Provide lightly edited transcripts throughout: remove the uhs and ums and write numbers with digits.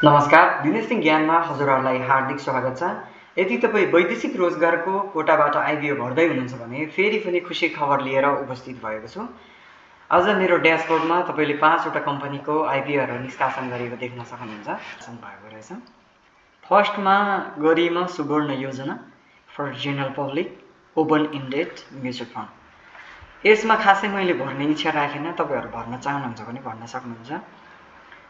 नमस्कार, दिनेश सिंह ज्ञानमा हजुरहरूलाई हार्दिक स्वागत छ। यदि तपाईँ वैदेशिक रोजगारको कोटाबाट आइपिओ भर्दै हुनुहुन्छ भने फेरि पनि खुसी खबर लिएर उपस्थित भएको छु। आज मेरो ड्यासबोर्डमा तपाईँले 5वटा कम्पनीको आइपिओहरू निष्कासन गरेको देख्न सक्नुहुन्छ। भएको रहेछ। फर्स्टमा Garima Suwarna Yojana for general public open ended mutual fund. यसमा खासै मैले भर्ने इच्छा राखेन, तपाईँहरू भर्न चाहनुहुन्छ भने भर्न सक्नुहुन्छ।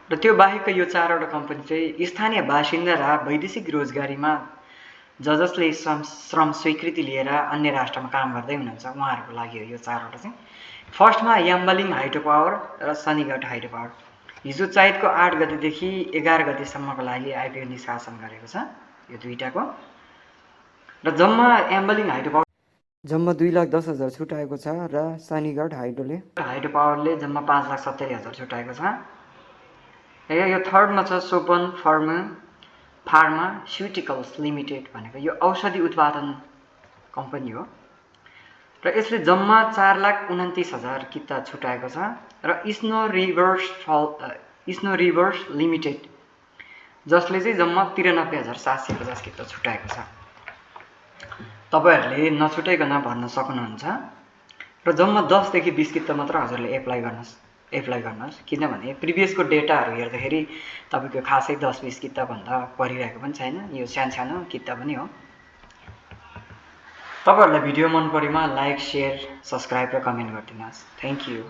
र त्यो बाहेकका यो 4वटा कम्पनी चाहिँ स्थानीय बासिन्दा र वैदेशिक रोजगारीमा जसले श्रम स्वीकृति लिएर अन्य राष्ट्रमा काम गर्दै हुनुहुन्छ उहाँहरूको लागि हो यो 4वटा चाहिँ। फर्स्टमा याम्बालिङ हाइड्रो पावर र शनिगढ हाइड्रो पावर हिजो चैतको 8 गतेदेखि 11 गतेसम्मको लागि आइपिओ निष्कासन गरेको छ यो दुईटाको। र जम्मा याम्बालिङ हाइड्रो पावर जम्मा 2,10,000 छुटाएको छ र शनिगढ हाइड्रो पावरले जम्मा 5,70,000 छुटाएको छ। यो थर्डमा छ सोपन फार्मास्युटिकल्स लिमिटेड भनेको यो औषधि उत्पादन कम्पनी हो र यसले जम्मा 4,29,000 किता छुटाएको छ। र स्नो रिभर्स लिमिटेड जसले चाहिँ जम्मा 93,750 किता छुटाएको छ। तपाईँहरूले नछुटाइकन भर्न सक्नुहुन्छ र जम्मा 10 देखि 20 किता मात्र हजुरले एप्लाई गर्नुहोस्, किनभने प्रिभियसको डेटाहरू हेर्दाखेरि तपाईँको खासै 10-20 किताभन्दा परिरहेको पनि छैन, यो सानो किता पनि हो। तपाईँहरूलाई भिडियो मन परेमा लाइक, सेयर, सब्सक्राइब र कमेन्ट गरिदिनुहोस्। Thank you.